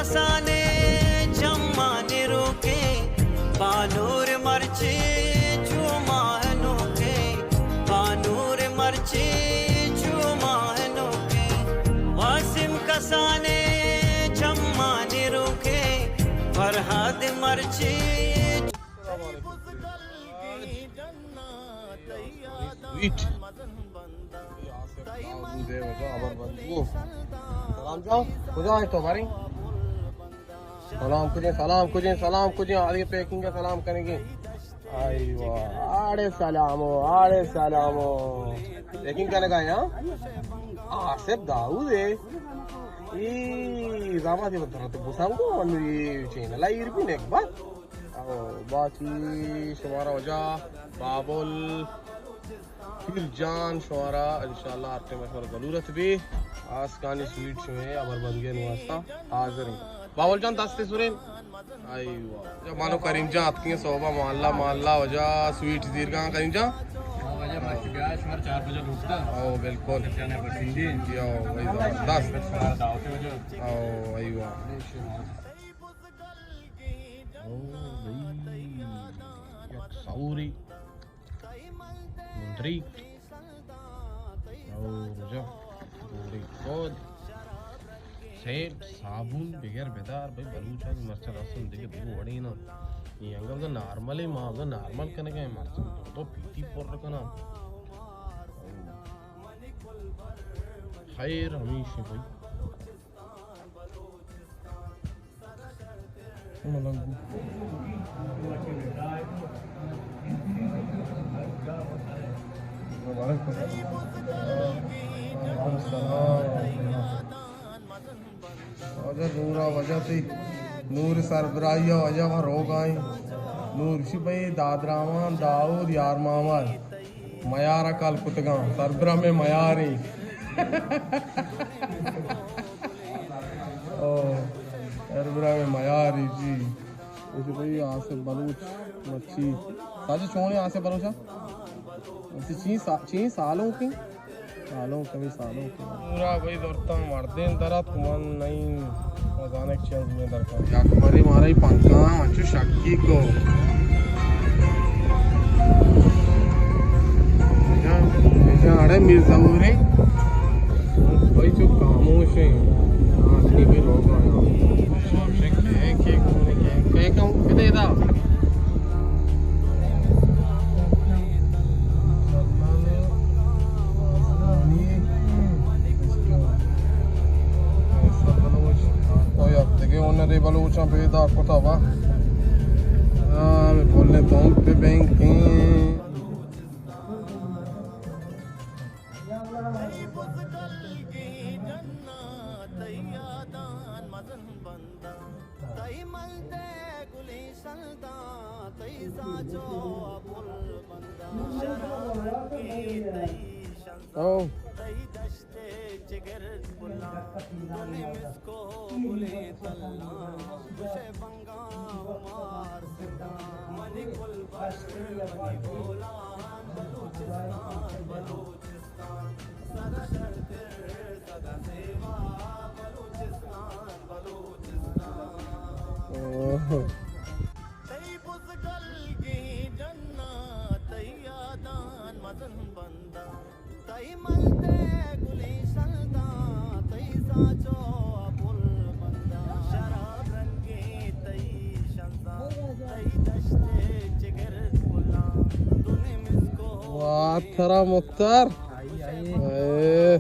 کسانیں چمانی روکیں، بانور مرچی چو ماہنوکیں، بانور مرچی چو ماہنوکیں۔ واسم کسانیں چمانی روکیں، فرہاد مرچی۔ سویٹ۔ سلام جان، کجا ئے تو باریں؟ سلام کجیں، سلام کجیں، سلام کجیں، آدگہ پیکنگ ءَ سلام کنگے۔ آئی واہ، آڑے سلامو، آڑے سلامو۔ پیکنگ کنگا یا؟ آصف داؤد اے۔ ای زاماتی بدر تو بسانگو، انو ای چینل ایر بی نیک بات۔ او، باقی شمارا وجہ بابل پیر جان شمارا انشاءاللہ ہر ٹائم شمارا ضرورت بی۔ آسکانی سویٹ شمے ابر بندگین واسطہ حاضر ہیں۔ بابل جان دست سرین۔ آئی واہ۔ جا مانو کریم جان اتکیں صوبہ محلہ، محلہ وجہ سویٹ زیرگاں کریم جان۔ ہاں، وجہ مرچی بیا شمار چار بجے لوٹتا۔ او، بالکل۔ جانے بسندی۔ یا، وہی زبردست۔ شمار دعوت وجہ۔ او، آئی واہ۔ او بھئی، یک سوری مندریک اور جا جوڑی کود سیب صابون بغیر بدار بھئی، بلوچ آدمی مرچاں رسم دیگہ دو وڑی نا۔ یہ انگل تو نارمل ہے، ما تو نارمل کنگا ہے، مرچاں دو دو پیتی پر کنا۔ خیر ہمیشہ بھئی۔ ملنگو۔ وعلیکم السلام۔ واجہ نورا، واجہ تئی نور سربراہی ءَ واجہ ما روگ ءَ ایں۔ نور شی بھئی دادرامان داؤد یار محمد۔ میار ءَ کال کتگاں، سربرا میں میارے۔ او، سربرا میں میارے جی۔ اسی بھئی آصف بلوچ مچھی۔ ساجی چونے آصف بلوچ؟ اسی چین سا-، چین سالوں کی؟ سالوں کمی سالوں کی۔ پورا بھئی درتاں مردین درات من نہیں۔ مزانک چیز میں درکار۔ یک باری مارا ای پنکھا ہم انچو شکی کو۔ ایشاں، ایشاں اڑے میر ظہور ہیں۔ بھائی چو خاموش ہیں۔ ہاں، اتنی بھی لوگ آیا۔ شوشے کہیں کے کہیں کے کہیں کہوں کدے دا۔ یک دگہ ہنرے بلوچاں پیدا کتا با۔ آ، کلیں تونک پہ بینکیں۔ تئی بزگلگیں ڈناں، تئی یاداں مزن بنداں، تئی ملدے گلیں شلداں، تئی ساچو پل بنداں، شراب رنگیں تئی شنزاں، او۔ تئی دشت ءِ چگرد پلاں، دو نمسکو گلیں تلاں، گوشئے بنگاں ہمار سداں، منی کل بشت منی بولان، بلوچستان، بلوچستان۔ اوہ۔ تئی بزگلگیں ڈناں، تئی یاداں مزن بنداں، تئی ملدے گلیں شلداں، تئی ساچو پل بنداں، شراب رنگیں تئی شنزاں، تئی دشت ءِ چگرد پلاں، دو نمسکو۔ واہ، ترا مختار۔ اے۔